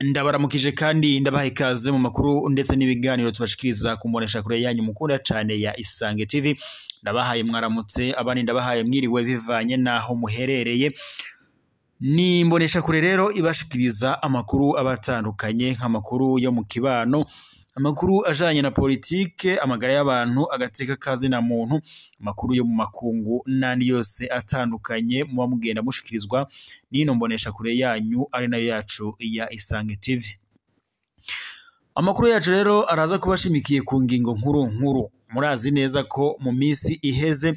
Ndabaramukije kandi ndabaha ikaze mu makuru ndetse n'ibiganiro tubashikiriza ku mboneshakure yanyu mukunda cane ya Isange TV. Ndabahaye mwaramutse, abandi ndabahaye mwiriwe bivanye naho muherereye. Ni imboneshakure rero ibashikiriza amakuru abatandukanye nk'amakuru yo mu kibano, amakuru ajanye na politike, amagara y'abantu, agateka kazina muntu, amakuru yo mu makungu n'andi yose atandukanye muba mugenda mushikirizwa n'ino mboneshakure yanyu ari nayo yacu ya Isange TV. Amakuru yacu rero araza kubashimikiye ku ngingo nkuru nkuru. Murazi neza ko mu misi iheze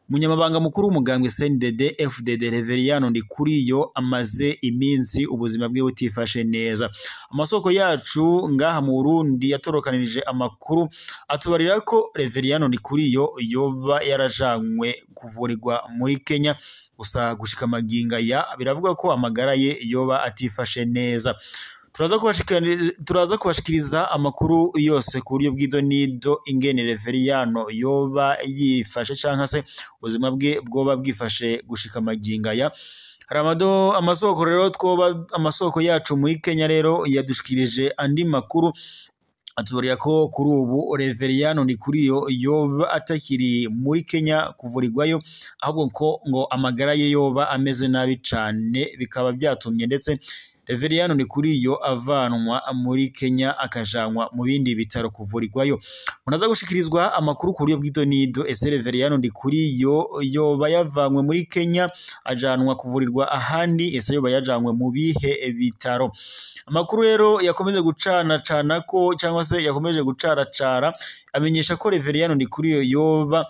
umunyamabanga mukuru w'umugambwe CNDD FDD Reveriyano Ndikuriyo amaze iminsi ubuzima bwe butifashe neza. Amasoko yacu ngaha mu Burundi yatorokanirije amakuru atubarira ko Reveriyano Ndikuriyo yoba yarajanywe kuvurirwa muri Kenya, gusa gushika maginga ya biravuga ko amagara ye yoba atifashe neza. Turaza kubashikiriza amakuru yose ku buryo bw'idonido ingene Reveriyano yoba yifashe canke se ubuzima bwe bwoba bwifashe gushika maginga ya. Hari amasoko rero twoba amasoko yacu muri Kenya rero yadushikirije andi makuru atubarira ko kuri ubu Reveriyano Ndikuriyo yoba atakiri muri Kenya kuvurirwayo, ahubwo ko ngo amagara ye yoba ameze nabi cane, bikaba byatumye ndetse Reveriyano Ndikuriyo avanwa muri Kenya akajanwa mu bindi bitaro kuvurirwayo. Munaza gushikirizwa amakuru ku buryo bw'idonido, ese Reveriyano Ndikuriyo yoba yavanywe muri Kenya ajanwa kuvurirwa ahandi, ese yoba yajanwe mu bihe bitaro? Amakuru rero yakomeje gucana cana ko cyangwa se yakomeje gucaracara amenyesha ko Reveriyano Ndikuriyo yoba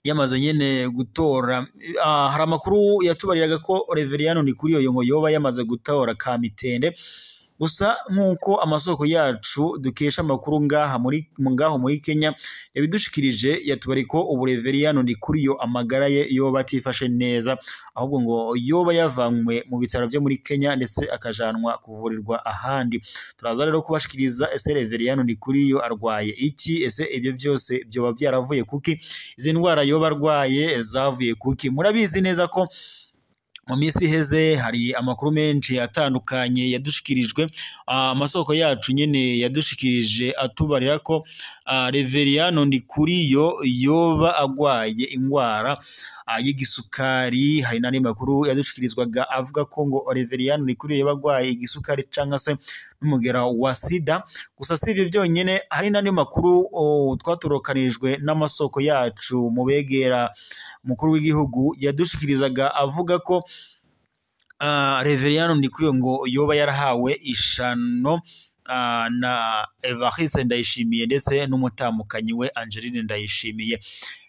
yamaze nyene gutora. Hari amakuru yatubariraga ko Reveriyano Ndikuriyo ngo yoba yamaze gutora kamitende, gusa nkuko amasoko yacu dukesha amakuru ngaha muri ngaho muri Kenya yabidushikirije, yatubari ko ubu Reveriyano Ndikuriyo amagara ye yoba atifashe neza, ahubwo ngo yoba yavanywe mu bitaro byo muri Kenya ndetse akajanwa kuvurirwa ahandi. Turaza rero kubashikiriza ese Reveriyano Ndikuriyo arwaye iki, ese ibyo byose byoba byaravuye kuki, izi ndwara yoba arwaye zavuye kuki? Murabizi neza ko mu minsi iheze hari amakuru menshi atandukanye yadushikirijwe, amasoko yacu nyene yadushikirije atubarira ko Reveriyano Ndikuriyo yoba agwaye ingwara y'igisukari. Hari n'andi makuru yadushikirizwaga avuga ko ngo Reveriyano Ndikuriyo yoba agwaye igisukari canke se n'umugera wa sida. Gusa si ibyo byonyene, hari n'andi makuru twatorokanijwe n'amasoko yacu mu begera mukuru w'igihugu yadushikirizaga avuga ko Reveriyano Ndikuriyo ngo yoba yarahawe ishano na Evariste Ndayishimiye ndetse n'umutamukanyi we Angeline Ndayishimiye.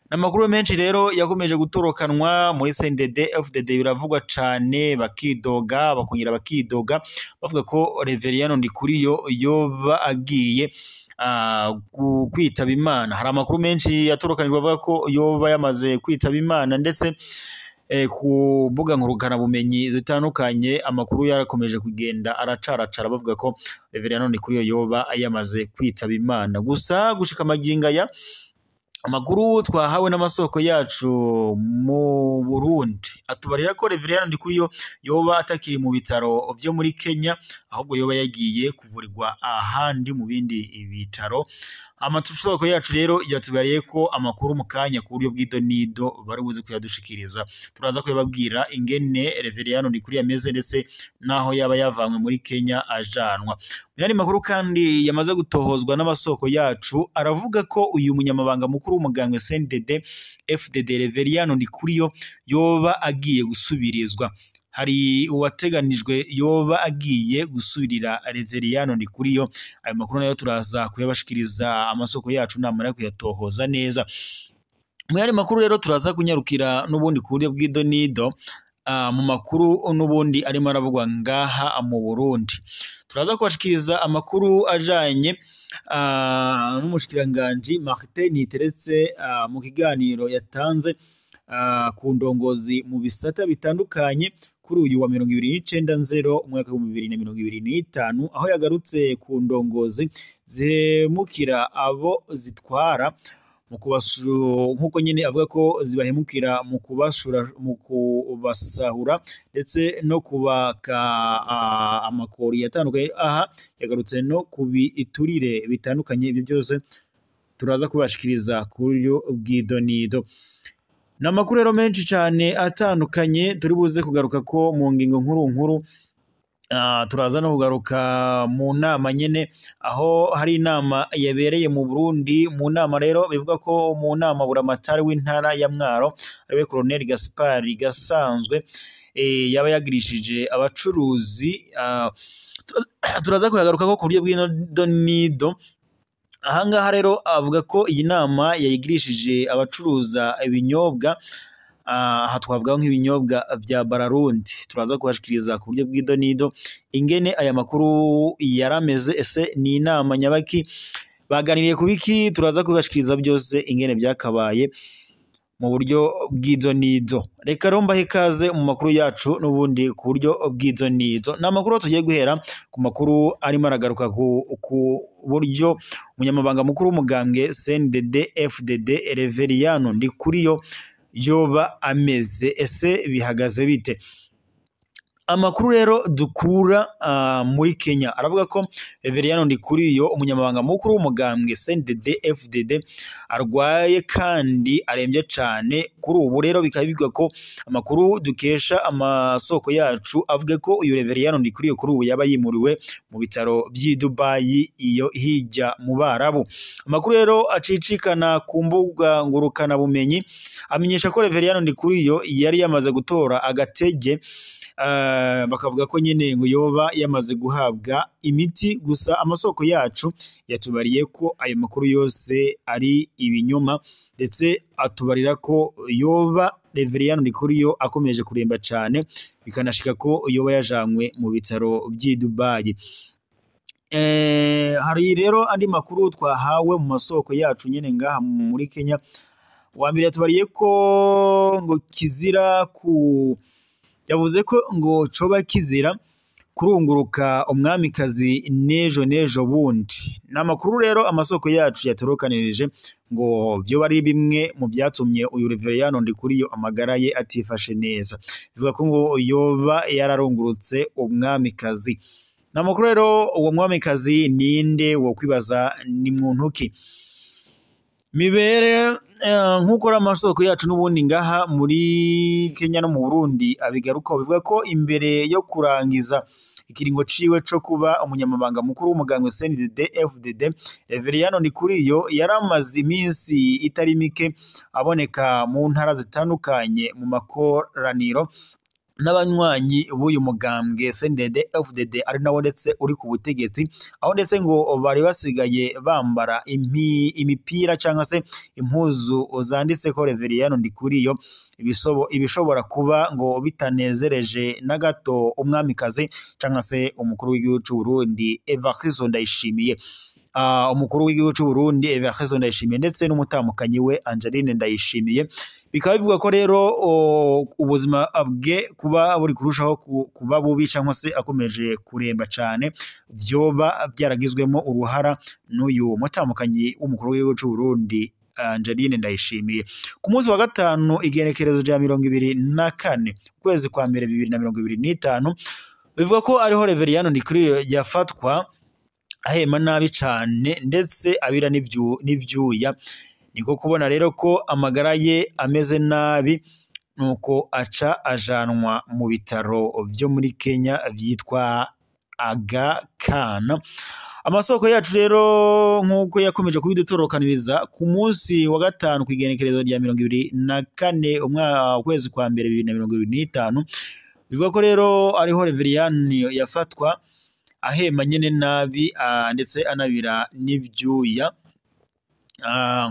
Amakuru menshi rero yakomeje gutorokanwa muri CNDD FDD, biravugwa cane, bakidoga bakongera bakidoga bavuga ko Reveriyano Ndikuriyo yoba agiye kwitaba Imana. Hari amakuru menshi yatorokanijwe avuga ko yoba yamaze kwitaba Imana, ndetse ku mbuga ngurukanabumenyi zitandukanye amakuru yarakomeje kugenda aracaracara bavuga ko Reveriyano Ndikuriyo yoba yamaze kwitaba Imana. Gusa gushika maginga ya amakuru twahawe n'amasoko yacu mu Burundi atubarira ko Reveriyano Ndikuriyo yoba atakiri mu bitaro vyo muri Kenya, ahubwo yoba yagiye kuvurirwa ahandi mu bindi bitaro. Amasoko yacu rero yatubariye ko amakuru mu kanya ku buryo bw'idonido bari buze kuyadushikiriza. Turaza kuyababwira ingene Reveriyano Ndikuriyo ameze ndetse naho yaba yavanywe muri Kenya ajanwa. Mu yandi makuru kandi yamaze gutohozwa n'amasoko yacu aravuga ko uyu munyamabanga mukuru w'umugambwe CNDD FDD Reveriyano Ndikuriyo yoba agiye gusubirizwa. Hari uwateganijwe yoba agiye gusubirira Reveriyano Ndikuriyo. Ayo makuru nayo turaza kuyabashikiriza amasoko yacu namara kuyatohoza neza. Mu yandi makuru rero turaza kunyarukira n'ubundi ku buryo bw'idonido mu makuru n'ubundi arimo aravugwa ngaha mu Burundi. Turaza kubashikiriza amakuru ajanye n'umushikiranganji Martin Niteretse mu kiganiro yatanze ku ndongozi mu bisata bitandukanye kuri uyu wa 29 nzero umwaka wa 2025, aho yagarutse ku ndongozi zihemukira abo zitwara. mu nkuko nyene avuga ko zibahemukira mu kubashura, mu kubasahura ndetse no kubaka amakori yatandukanye. Aha yagarutse no kubiturire bitandukanye, ibyo byose turaza kubashikiriza ku buryo bw'idonido. Ni amakuru rero menshi cyane atandukanye turi buze kugaruka ko mu ngingo nkuru nkuru. Turaza no kugaruka mu nama nyene, aho hari inama yabereye mu Burundi. Mu nama rero bivuga ko mu nama buramatari w'intara ya Mwaro ariwe Colonel Gaspard Gasanzwe yaba yagirishije abacuruzi. Turaza kuyagaruka ko ku buryo bw'idonido. Ahangaha rero avuga ko iyi nama yayigirishije abacuruza ibinyobwa. Aha twavuga nk'ibinyobwa bya Bararundi. Turaza kubashikiriza ku buryo bw'idonido ingene aya makuru yarameze. Ese ni inama nyabaki, baganiriye ku biki? Turaza kubashikiriza byose ingene byakabaye mu buryo bw'idonido. Reka rero mbahe ikaze mu makuru yacu n'ubundi ku buryo bw'idonido. Ni amakuru tugiye guhera ku makuru arimo aragaruka ku buryo umunyamabanga mukuru w'umugambwe CNDD FDD Reveriyano Ndikuriyo yoba ameze. Ese bihagaze bite? Amakuru rero dukura muri Kenya aravuga ko Reveriyano Ndikuriyo umunyamabanga mukuru w'umugambwe CNDD FDD arwaye kandi arembye cyane kuri ubu. Rero bikaba bivuga ko amakuru dukesha amasoko yacu avuga ko uyu Reveriyano Ndikuriyo kuri ubu yaba yimuriwe mu bitaro by'i Dubai iyo hijya mu Barabu. Amakuru rero acicikana ku mbuga ngurukana bumenyi amenyesha ko Reveriyano Ndikuriyo yari yamaze gutora agatege. Bakavuga ko nyine ngo yoba yamaze guhabwa imiti, gusa amasoko yacu yatubariye ko ayo makuru yose ari ibinyoma, ndetse atubarira ko yoba Reveriyano Ndikuriyo akomeje kuremba cyane, bikanashika ko yoba yajanywe mu bitaro by'i Dubai. Hari rero andi makuru twahawe mu masoko yacu nyine ngaha muri Kenya. Wa mbere yatubariye ko ngo kizira ku yavuze ko ngo coba kizira kurunguruka umwamikazi nejo nejo bundi. Ni amakuru rero amasoko yacu yatorokanirije ngo byo bari bimwe mu byatumye uyu Reveriyano Ndikuriyo amagara ye atifashe neza. Bivuga ko ngo yoba yararungurutse umwamikazi. Ni amakuru rero uwo mwamikazi ninde wo kwibaza ni muntu ki? Mibere nkuko amasoko yacu n'ubundi ngaha muri Kenya no mu Burundi abigaruka, bivuga ko imbere yo kurangiza ikiringo ciwe co kuba umunyamabanga mukuru w'umugambwe CNDD FDD, Reveriyano Ndikuriyo yaramaze iminsi itari mike aboneka mu ntara zitandukanye mu makoraniro n'abanywanyi b'uyu mugambwe CNDD FDD ari nawo ndetse uri ku butegetsi, aho ndetse ngo bari basigaye bambara imipira cyangwa se impuzu zanditse ko Reveriyano Ndikuriyo, ibishobora kuba ngo bitanezereje na gato umwamikazi cyangwa se umukuru w'igihugu cy'u Burundi Evariste Ndayishimiye. Umukuru w'igihugu cy'u Burundi Evariste Ndayishimiye ndetse n'umutamukanyi we Angeline Ndayishimiye. Bikaba bivuga ko rero ubuzima bwe kuba buri kurushaho kuba bubi cyangwa se akomeje kuremba cyane, byoba byaragizwemo uruhara n'uyu mutamukanyi w'umukuru w'igihugu cy'u Burundi Angeline Ndayishimiye. Ku munsi wa gatanu igenekerezo rya 24 ukwezi kwa mbere 2025, bivuga ko ariho Reveriyano Ndikuriyo yafatwa ahema nabi cyane ndetse abira n'ibyuya. Niko kubona rero ko amagara ye ameze nabi, nuko aca ajanwa mu bitaro byo muri Kenya byitwa Aga Khan. Amasoko yacu rero nkuko yakomeje kubidutorokaniriza ku munsi wa gatanu ku igenekerezo rya 24 ukwezi kwa mbere 2025, bivuga ko rero ariho Reveriyano yafatwa ahema nyene nabi ndetse anabira n'ibyuya.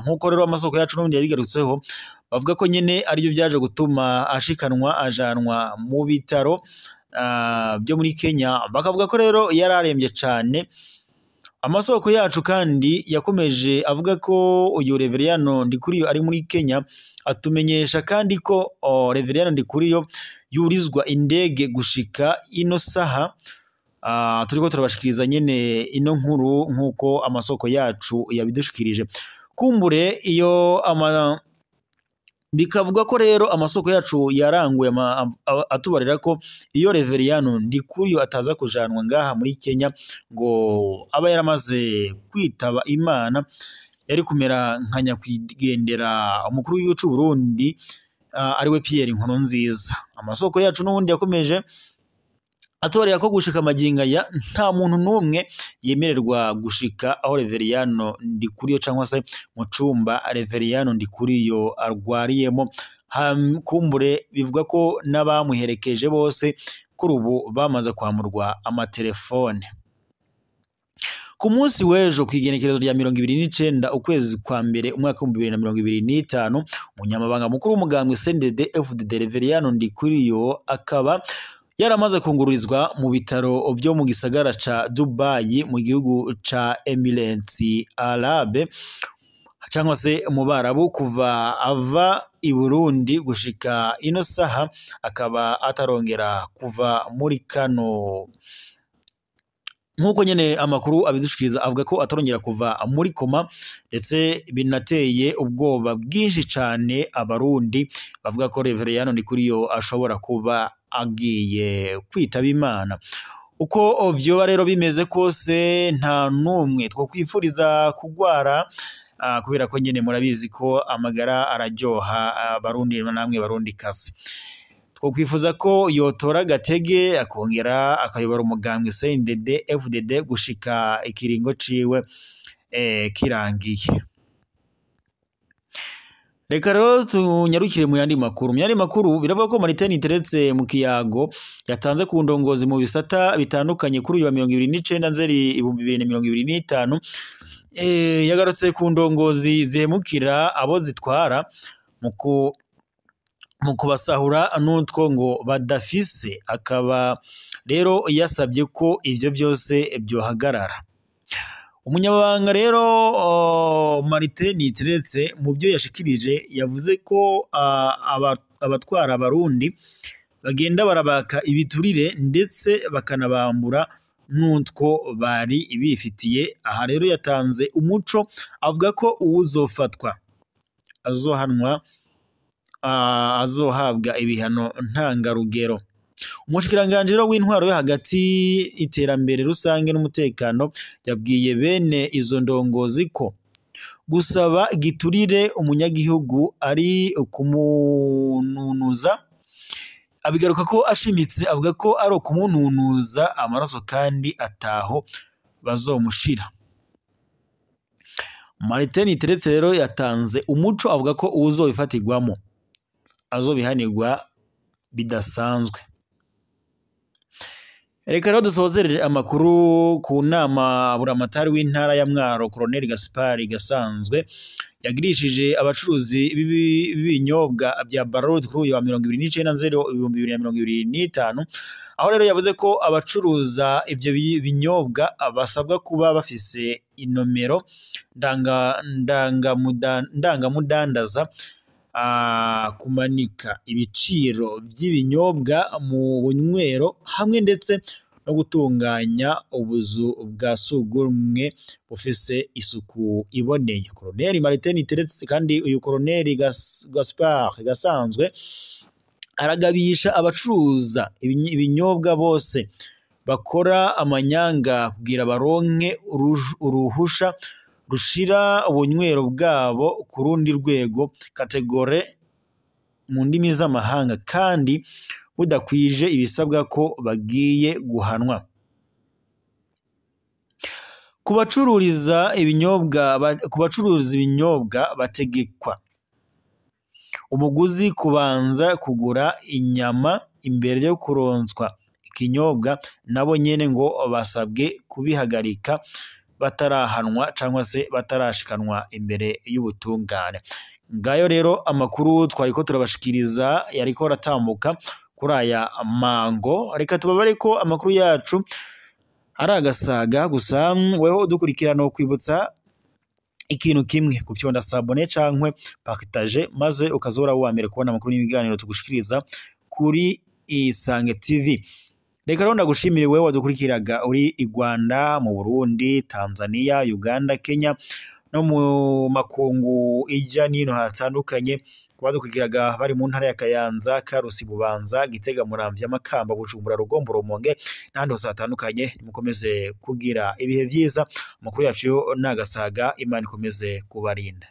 Nkuko rero amasoko yacu n'ubundi yabigarutseho, bavuga ko nyene aribyo byaje gutuma ashikanwa ajanwa mu bitaro byo muri Kenya. Bakavuga ko rero yararembye cyane. Amasoko yacu kandi yakomeje avuga ko uyu Reveriyano Ndikuriyo ari muri Kenya, atumenyesha kandi ko Reveriyano Ndikuriyo yurizwa indege gushika ino saha. Turiko turabashikiriza nyene ino nkuru nkuko amasoko yacu yabidushikirije. Kumbure iyo bikavuga ko rero amasoko yacu yaranguye atubarira ko iyo Reveriyano Ndikuriyo ataza kujanwa ngaha muri Kenya ngo aba yaramaze kwitaba Imana, yari kumera nka nyakwigendera umukuru w'igihugu c'u Burundi ariwe Pierre Nkurunziza. Amasoko yacu n'ubundi yakomeje atubarira ko gushika magingo aya nta muntu n'umwe yemererwa gushika aho Reveriyano Ndikuriyo cyangwa se mu cumba Reveriyano Ndikuriyo arwariyemo. Kumbure bivuga ko n'abamuherekeje bose kuri ubu bamaze kwamurwa amatelefone. Ku munsi w'ejo kw'igenekerezo rya 29 ukwezi kwa mbere umwaka wa 2025, umunyamabanga mukuru w'umugambwe CNDD FDD Reveriyano Ndikuriyo akaba yaramaze kungururizwa mu bitaro byo mu gisagara ca Dubai mu gihugu ca Emirates Arabe cyangwa se mu Barabu. Kuva ava i Burundi gushika ino saha akaba atarongera kuva muri kano, nkuko nyene amakuru abidushikiriza avuga ko atarongera kuva muri koma, ndetse binateye ubwoba bwinshi cane abarundi bavuga ko Reveriyano Ndikuriyo ashobora kuba agiye kwitaba Imana. Uko vyoba rero bimeze kose nta numwe twokwifuriza kugwara, kubera ko nyene murabizi ko amagara araryoha, abarundi namwe barundi kasi. Twokwifuza ko yotora agatege akongera akayobora umugambwe CNDD FDD gushika ikiringo ciwe kirangiye. Reka rero tunyarukire mu yandi makuru. Mu yandi makuru biravuga ko Martin Niteretse mu kiyago yatanze ku ndongozi mu bisata bitandukanye kuri uyu wa 29 Nzeri 2025, yagarutse ku ndongozi zihemukira abo zitwara mu kubasahura n'utwo ngo badafise, akaba rero yasabye ko ivyo byose byohagarara. Umunyamabanga rero Martin Niteretse mu byo yashikirije yavuze ko abatwara abarundi bagenda barabaka ibiturire ndetse bakanabambura n'utwo bari bifitiye. Aha rero yatanze umuco avuga ko uwuzofatwa azohanwa, azohabwa ibihano ntangarugero. Umushikiranganji w'intwaro yo hagati, iterambere rusange n'umutekano yabwiye bene izo ndongozi ko gusaba giturire umunyagihugu ari ukumununuza. Abigaruka ko ashimitse avuga ko ari ukumununuza amaraso kandi ataho bazomushira. Martin Niteretse rero yatanze umuco avuga ko uwuzobifatirwamo azobihanirwa bidasanzwe. Reka rero dusozerere amakuru ku nama buramatari w'intara ya Mwaro Colonel Gaspard Gasanzwe yagirishije abacuruzi b'ibinyobwa bya Barod kuri uyu wa 29 Nzeri 2025, aho rero yavuze ko abacuruza ibyo binyobwa basabwa kuba bafise inomero ndangamudandaza, kumanika ibiciro by'ibinyobwa mu bunywero hamwe ndetse no gutunganya ubuzu bwa sugumwe bufise isuku iboneye. Colonel Martin Niteretse kandi uyu Colonel Gaspard Gasanzwe aragabisha abacuruza ibinyobwa bose bakora amanyanga kugira baronke uruhusha rushira ubunywero bwabo ku rundi rwego kategore mu ndimi z'amahanga kandi budakwije ibisabwa ko bagiye guhanwa. Ku bacuruza ibinyobwa bategekwa umuguzi kubanza kugura inyama imbere yo kuronswa ikinyobwa, nabo nyene ngo basabwe kubihagarika batarahanwa cyangwa se batarashikanwa imbere y'ubutungane. Ngayo rero amakuru twariko turabashikiriza yariko aratambuka kuri aya mango. Reka tubabare ko amakuru yacu ari agasaga gusa, weho udukurikirana kwibutsa ikintu kimwe, kupyonda sabone cankwe partage, maze ukazora wa mbere kubona amakuru n'ibiganiro tugushikiriza kuri Isange TV. Reka rero ndagushimire wewe wadukurikiraga uri i Rwanda, mu Burundi, Tanzania, Uganda, Kenya no mu makungu ijya n'ino hatandukanye. Kubadukurikiraga bari mu ntara ya Kayanza, Karusi, Bubanza, Gitega, Muramvya, Makamba, Bujumbura, Rugombo, Rumonge n'ahandi hose hatandukanye, nimukomeze kugira ibihe vyiza. Amakuru yacu yo nagasaga, Imana ikomeze kubarinda.